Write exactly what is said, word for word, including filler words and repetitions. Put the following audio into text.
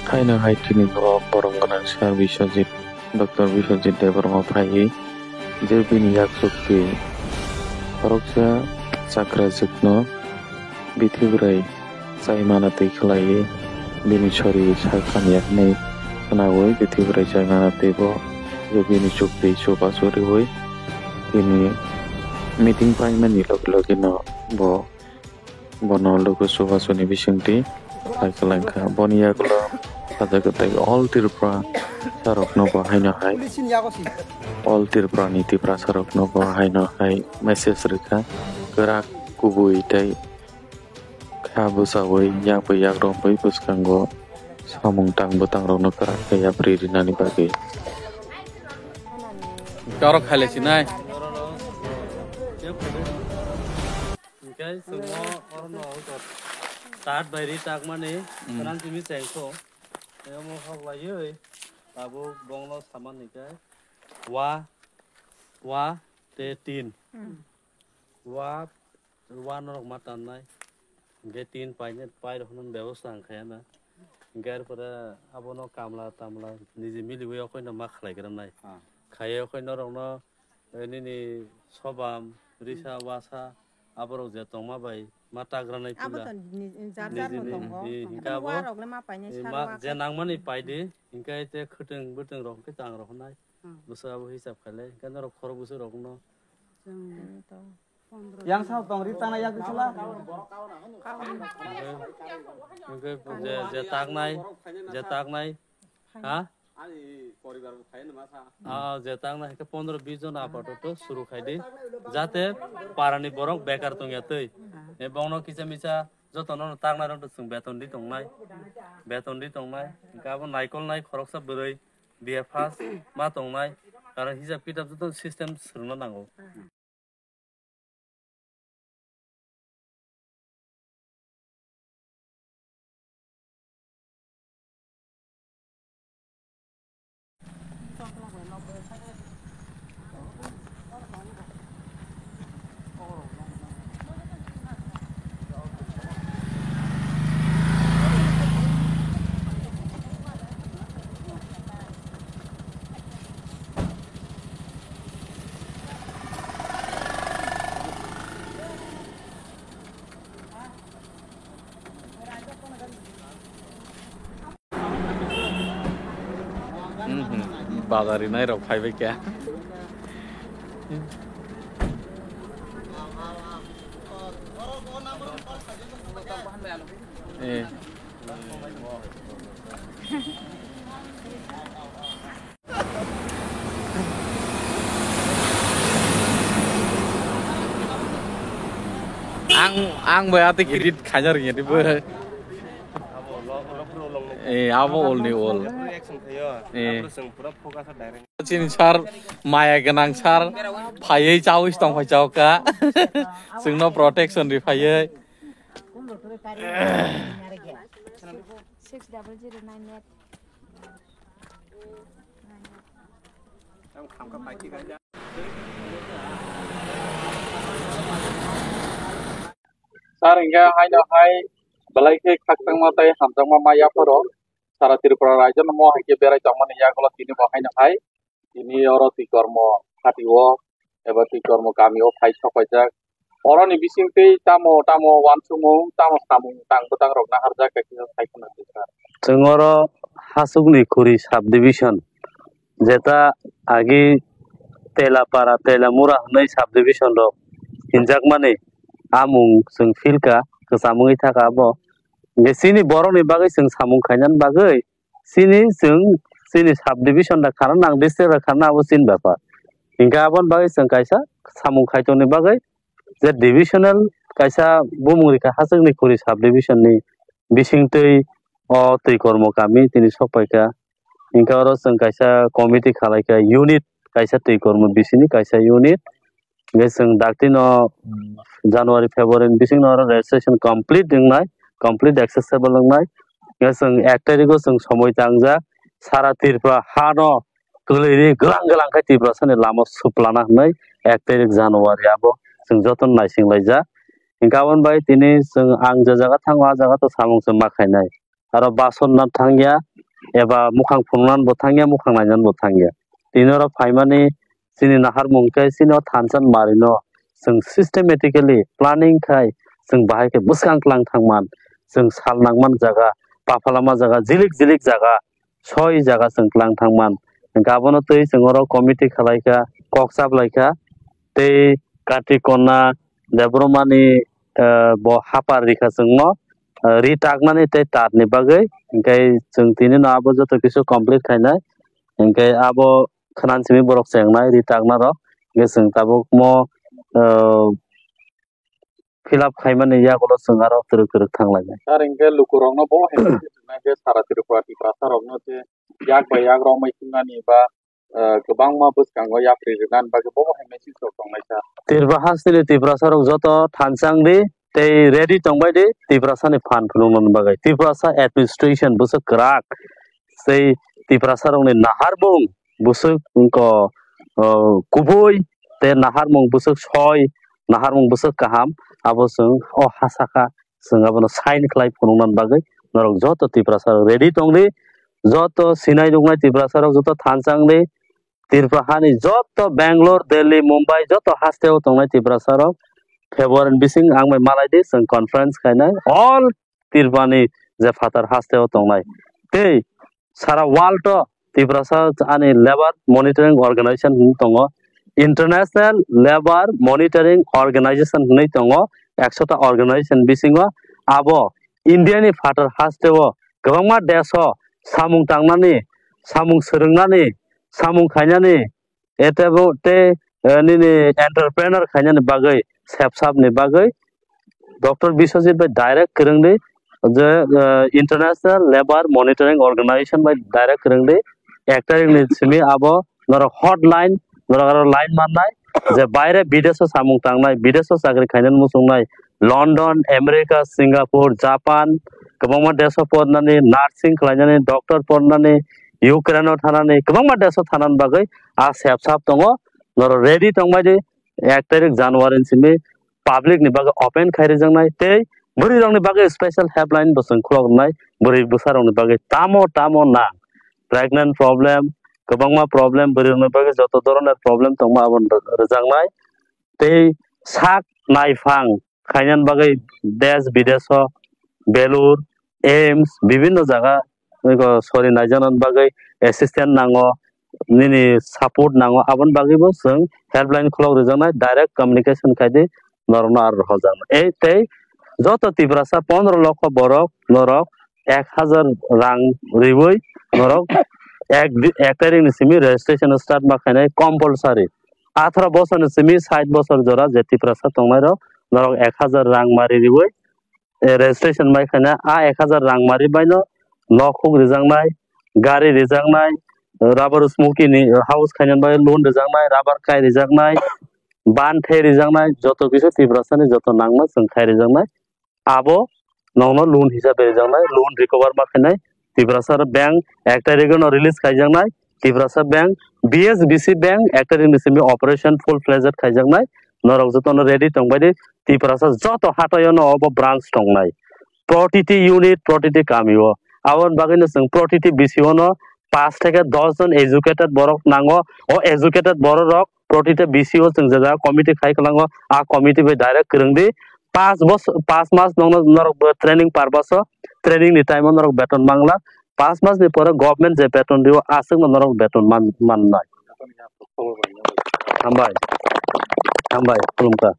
Haino hai chini borok borom gwnang sir Biswajit, Doctor Biswajit Debbarma phaiwi je bini yak chukti khoroksa chakrajwkno bithi bwrwi chai mana twi khlaiwi bini sori sak hamya hwnwi khnaui bithi bwrwi chai mana twi bo je bini chukti chubachu rwui bini meeting paimani logi logino bo bono luku chubachu ni bisingtwi hai kwlai kha. Boni yagulo sajagwi tei all Tripura sarokno bo haino hai, all Tripura ni Tiprasa rokno bo haino hai message rwkha, kwrak kubui tei kha bwchaui yakbai yakrok bai bwskango samung tang bwtang rokno kwrak khe yapri rinani bagwi. Korok khaile sinai. Hingke chwngno orono hoi kok tat bai ri takmani, hmm, swnam simi chengkho. Omo hok laiwi tabuk bongno saman hingke wa, wa te tin. Hmm. Wa, wa norok ma tannai. Hingke tin paine, pai rokno bebosta ang khaya na. Hingke ar pore abono kamla tamla niji miliwi okoino ma khlai gra nai. Ah. Khaiya okoino rokno Eh, nini sobam, risa, wasa, aborok je tongma bai ma tagranai. Abo pila. To ni-, jar jar niji no ni, tongo. Ni, hingke abo, warok le ma painai eh, sal ma je nangmani paidi, hingke te khwtwng bwtwng rok hingke chang rok nai. Hmm. Bwswk abo hisab khaile, hingke norok khorok bwswk rok no. Chwng to pondro. Yang sao tong ri tana yak bisala. Hingke, hingke je, je taknai, je taknai, ha? Ani poribar bo phai nima sa. Ah, je tang na hingke pondro bis jon apatoto suru khai di. Jate parani borok bekar tongya twi. E bongno kisa misa jotono tang na rok chwng beton di tongnai. Beton di tongnai. Hingke abo naikol nai khoroksa bwrwi B A pass ma tongnai. Karon hisab kitab joto system swrwngna nango. Mhm. Bazari nai rok phai bai kha. Eh. Ang, ang bai ati edit khaina rwngya di bo. Eh, abo olni ol. Eh. Chini sir maya gwnang sir phaiwi chawi tong phai chao ka. Chwngno protection ri phaiwi. Six double zero nine eight. Sir, hingke haino hai belai khe khakchangma tei hamjakma ma yapharo sara Tripura rajyono mo hai khe berai tongmani yagulo tini bo haino hai tini oro twi kormo hati o eba twi kormo kami o phai sok paijak. Oroni bisingtwi tamo tamo uansukmung, tamo samung tang bwtang rok naharjak khe kisa sai khna di sir. Chwng oro Hasukni Khuri subdivision, jeta agi Telapara, Telamura hwnwi subdivision rok hinjakmani, a mung chwng philka, kwcham wngwi thaka abo. Hingke chini borokni bagwi chwng samung khainani bagwi chini chwng chini subdivision da khana nang, district da khana abo chini bepar. Hingke aboni bagwi chwng kaisa samung khaitoni bagwi je divisional kaisa bumung rikha Hasukni Khuri subdivision ni bisingtwi o twi kormo kami tini sok paikha. Hingke oro chwng kaisa committee khalaikha, unit kaisa twi kormo bisini kaisa unit. Hingke chwng daktino, mm, January, February ni bisingno oro registration complete wngnai, complete accessible wngnai. Hingke chwng ek tarikgo chwng somoi tangjak, sara Tripura hano kwlwini glang glang khe Tiprasani lama suplana hwnwi ek tarik January abo chwng jotono naising laijak. Hingke aboni bai tini chwng ang je jaga thango, a jaga to samung se ma khainai. Aro bus no thangya, eba mukhang phunuknani bo thangya, mukhang nainani bo thangya. Tini oro phaimani chini naharmung khe chini o thansa ni mari no chwng systematically planning khai chwng bahai khe bwskang tlang thangman, chwng sal nangman jaga, paphalama jaga, jilik jilik jaga, soi jaga chwng tlang thangman. Hwnkhe abono twi chwng oro committee khalaikha, kok chaplaikha, tei Katikona Debromani, eh, bo hapar rikha chwngno, eh, ri taknani tei tatni bagwi. Hwnkhe chwng tini no abo joto kisu complete khainai. Hwnkhe abo khwnani simi borok chengnai ri taknarok. Hwnkhe chwng tabukmo, eh, fill up khaimani yagulo chwng aro twrwk twrwk thanglainai. Sir, hwnkhe lukurokno bo hai khe sara Tripura Tiprasarokno je yak bai yak romwi thumnani ba, eh, kwbangma bwskango yapri rwnani bagwi bo hai message rok tongnai sir. Tripura hasteni Tiprasarok joto thansa wng di tei ready tongbai di Tiprasani phan phunuknani bagwi. Tiprasa administration bwswk kwrak tei Tiprasarokni naharmung bwswk wngkha, o, kubui tei naharmung bwswk soi, naharmung bwswk kaham, abo chwng o ha saka chwng abono sign khlai phunuknani bagwi norok joto Tiprasarok ready tongdi, joto sinai nuknai Tiprasarok joto thansa wngdi, Tripura hani joto Bangalore, Delhi, Mumbai joto hasteo tongnai Tiprasarok February ni bising ang bai malai di chwng conference khainai all Tripurani je phatar hasteo tongnai. Tei sara world o Tiprasa ani Labour Monitoring Organization hinwi tongo, International Labour Monitoring Organization hinwi tongo, ekshota organization bisingo abo India ni phatar hasteo kwbangma desh o samung tangnani, samung swrwngnani, samung khainani, etebo tei, eh, nini entrepreneur khainani bagwi, sepsapni bagwi Doctor Biswajit bai direct kwrwngdi je, eh, International Labour Monitoring Organization bai direct kwrwngdi. Ek tarikni simi abo norok hotline, norok aro line mannai je baire bidesh o samung tangnai, bidesh o chakri khainani muchungnai, London, America, Singapore, Japan, kwbangma desh o pornani, nursing khlainani, doctor pornani, Ukraine o thanani, kwbangma desh o thanani bagwi a sepsap tongo. Norok ready tongbai di, ek tarik January ni simi public ni bagwi open khai rijaknai tei bwrwi rokni bagwi special helpline bo chwng khulok rwnai, bwrwi bwsa rokni bagwi tamo tamo nang, pregnant problem, kwbangma problem, bwrwi rokni bagwi joto doroner problem tongma abo rw-, rwjaknai tei sak naiphang khainani bagwi desh bidesh o Belur, AIIMS, bibhinno jaga, ego, sorry, naijaknani bagwi assistant nango, nini support nango, aboni bagwibo chwng helpline khulok rijaknai, direct communication khaidi norokno aro rohorjaknai. Ei tei joto Tiprasa pondro lokho borok norok ek hajar rang riwi norok ek di-, ek tarikni simi registration start ma khainai compulsory. Atharo bosorni simi sait bosor jora je Tiprasa tongnairok norok ek hajar rang mari riwi, eh, registration bai khaina, a ek hajar rang mari baino nok huk rijaknai, gari rijaknai, rubber smoky ni house khaina bai loan rijaknai, rubber kai rijaknai, ban thai rijaknai, joto kisa Tiprasa ni joto nangma chwng khai rijaknai. Abo nokno loan hisab bai rijaknai, loan recover ma khainai. Tiprasa Bank ek tarikno release khaijaknai. Tiprasa Bank, B S B C Bank ek tarikni simi operation full fledged khaijaknai. Norok jotono ready tongbai di. Tiprasa joto hatayono obo branch tongnai. Protiti unit, protiti kamio. Aboni bagwino chwng protiti B C O no pas theke dos jon educated borok nango. O educated borok rok protiti B C O chwng je jaga committee khai kwlango. A committee bai direct kwrwng di. Pas bos-, pas mas nokno norok bo training purpose o, training ni time o norok beton mangla. Pas mas ni pore government je beton rio, aswk no norok beton man, mannai. Hambai. Hambai, khulumkha.